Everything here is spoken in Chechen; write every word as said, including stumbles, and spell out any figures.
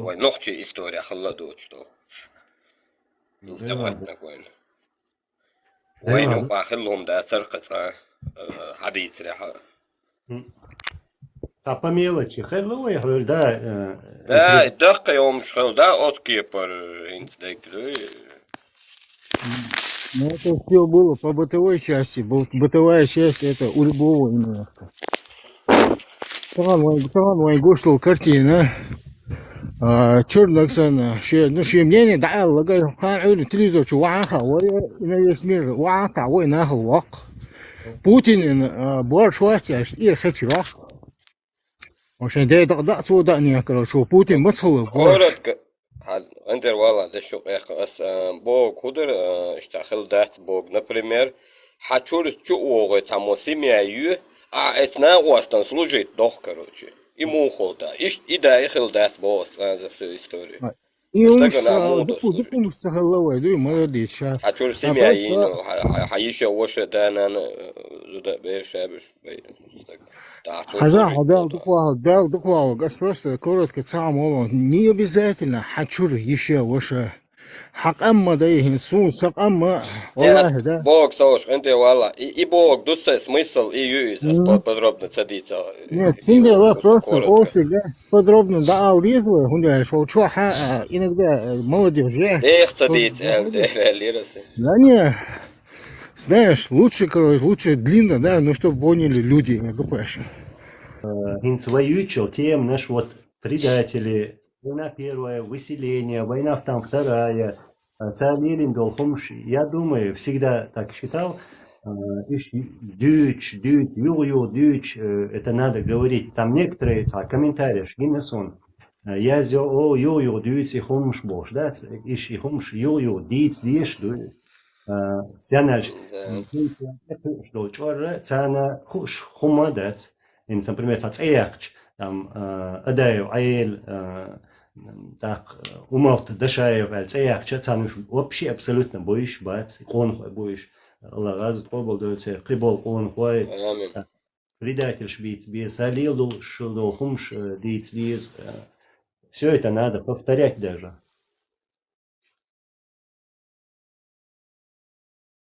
Вай нохчий история хала доч то. Сделать такой. Вай ну пахил лом да царкъа цӀа хадийцря. Цапа мелочи хала вай хол да. Да, дакъа йом шхал да от кепар инцдек. Ну, это все было по бытовой части. Бытовая часть это у любого именно. Таган вай гуштал картина. Чур нагсан, ну, ши мнение да аллагай хан уйну телевизор чу ваха вай, и на весь мир ваха вай нахал вак. Путин борш вахтяш ир хачи вак. Ошен дей да да цу да не, короче, Путин мацхал борш. Коротко. Хал интервала да шу кьяхас бог худар иштахил дац бог, например, хачур чу огъе цамо семья ю, а эцна остан служить дох, короче. И мухол да. Ишт и да и хил дац бог за всю историю. И он дукумуш сахаллавай, дуй, молодец, ша. Хачур семья ин, ха ещё воша да нана зуда бер шабиш. Хаза хадал дуквал, дал дуквал, гас просто коротко цамоло. Не обязательно хачур ещё воша. Хакъамма да ихин сун сакъамма. Валлахи да. Бог сош энте вала. И бог дусе смысл и юис подробно цадица. Нет, синде ла просто оши да подробно да ал дизла, хунда шо чо ха иногда молодежь я. Эх цадица. Да не. Знаешь, лучше, короче, лучше длинно, да, ну, чтобы поняли люди, я думаю, что. Хинц воючил тем наш вот предатели, война первая, выселение, война там вторая, цалилин долхумш. Я думаю, всегда так считал, иш дюч, дюч, юг, юг, дюч, это надо говорить. Там некоторые ца комментарии, гиннесон. Язё, о, юг, юг, дюц, и хумш бош, да, иш и хумш, юг, юг, диц, диш, ду. Сяналш, хинца, эпиш дол чорра, цана хуш, хума дац. Инца, например, ца цеякч, там, Адаев, Айл, так, Умалт, Дашаев, Айл, цеякч, цана уж вообще абсолютно боиш бац, и конхой боиш. Алла газу ткъобал дольце, къибол конхой. Предательш биц, биц, салил дол, шул дол хумш, диц, диц. Все это надо повторять даже.